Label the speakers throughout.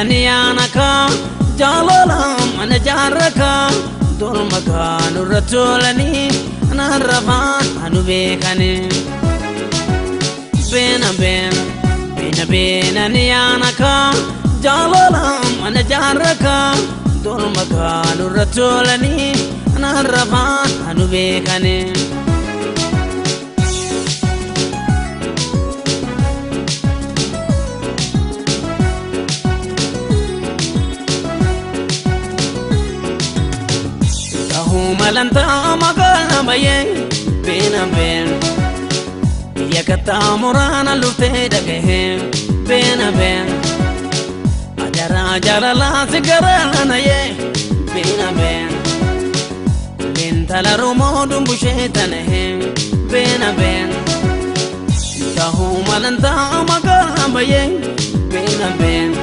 Speaker 1: beena niyaanaka jaalala mana jaarraka dolma kaanurra tolanii narrafaa anu beekani. Beena beena beena beena niyaanaka jaalala mana jaarraka dolma kaanurra tolanii narrafaa anu beekani. Malanta magala baye beena beena biyya kattaamuraana luftee dhagahe beena beena adaraa jaalalaa si garaanaye beena beena intala Oromoo dumbushee tanahe beena beena tahuu malanta magala baye beena beena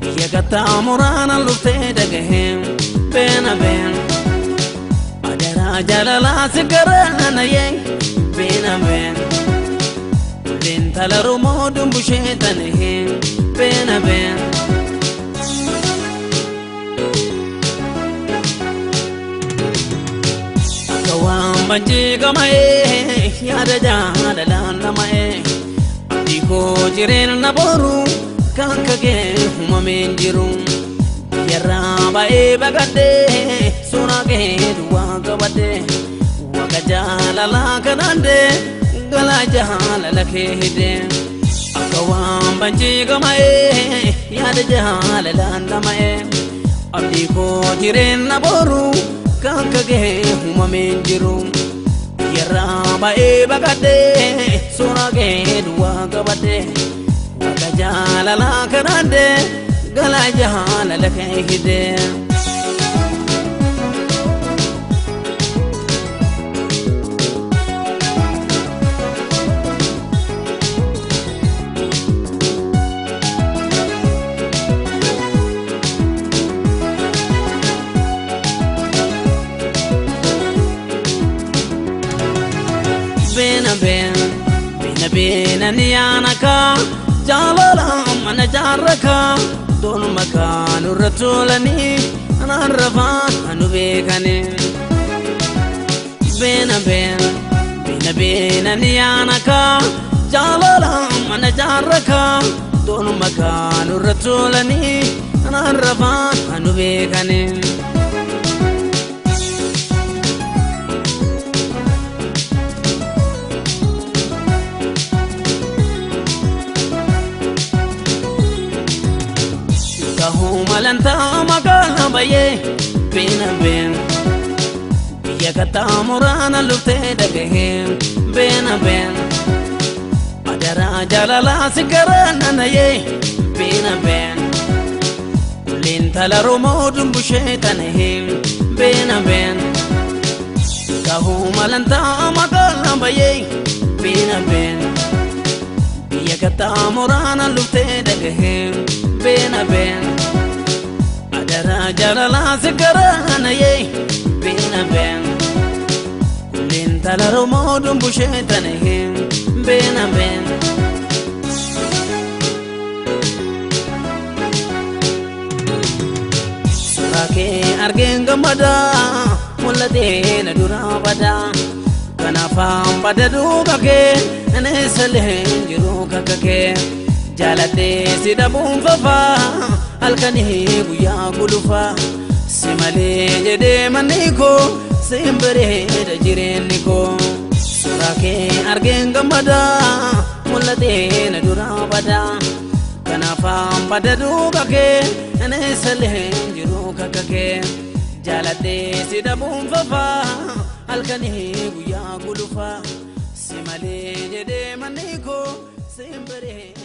Speaker 1: biyya kattaamuraana luftee dhagahe beena beena jaalala si garaanaye beena beena intala Oromoo dumbushee tanahe beena beena. Akka waan banjii gama'ee yaada jaalalaan nama'ee abdii koo jireenya boru kan kagee uumameen jiru biyyarraa ba'ee baqadhee suuraa kee duwwaa qabadhee waqa jaalalaa kadhadhee galaa jaalala kee hidhee akka waan banjii gama'ee yaada jaalalaan dhama'ee abdii koo jireenya boru kan kagee uumameen jiru biyyarraa ba'ee baqadhee suuraa kee duwwaa qabadhee waqa jaalalaa kadhadhee galaa jaalala kee hidhee. Beena beena beena beena niyaanaka jaalala mana jaarraka dolma kaanurra tolanii narrafaa anu beekani. Beena beena beena beena niyaanaka jaalala mana jaarraka dolma kaanurra tolanii narrafaa anu beekani. Malanta magala baye beena beena biyya kattaamuraana luftee dhagahe beena beena adaraa jaalalaa si garaanaye beena beena intala Oromoo dumbushee tanahe beena beena tahuu malanta magala baye beena beena biyya kattaamuraana luftee dhagahe beena beena adaraa jaalalaa si garaanaye beena beena intala Oromoo dumbushee tanahe beena beena. Suuraa kee argeen gammadaa mul'atee na duraa badaa kanaafaan bada duuba kee aneessalee jiru kakka kee jaaladhee si dhabuun fafaa halkanii guyyaa gulufaa si malee jedhee manni koo siin bareeda jireenyi koo. Suuraa kee argeen gammadaa mul'atee na duraa badaa kanaafaan bada duuba kee aneessalee jiru kakka kee jaaladhee si dhabuun fafaa halkanii guyyaa gulufaa si malee jedhee manni koo siin bareeda.